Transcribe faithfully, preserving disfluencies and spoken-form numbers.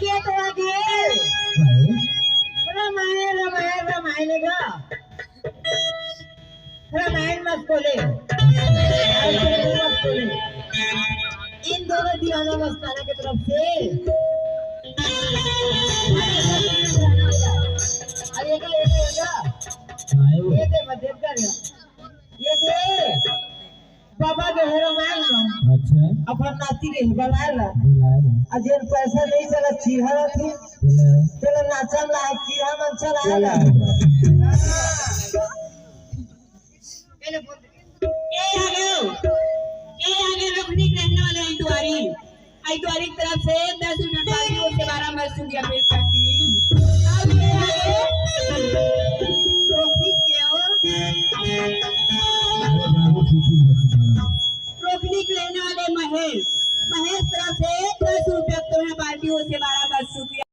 ये तो आ गए। रामायण, रामायण, रामायण का। रामायण मत बोले, मत बोले। इन दोनों दीवाना मस्ताना की तरफ से। अरे का, ये का, ये का। ये दे, मत दे कर। ये दे। बाबा के हेरो मार लो। अच्छा। अपन नाती के ही बुलाए ला। बुलाए ला। आ जेन पैसा नहीं चला, चिढ़ा थी। बुलाए। चलो नाचम ला, चिढ़ा मन चला। चला। हाँ। ए आगे, ए आगे रोकनी के रहने वाले हैं दुआरी। आई द्वारिक तरफ से दस रुपए पार्टी ओर से बारह मस्त रुपया पेश करती। अब ये आए, रोकनी के हो। रोकनी के रहने वाले महेश, महेश तरफ से दस रुपया तुम्हें पार्टी ओर से बारह मस्त रुपया।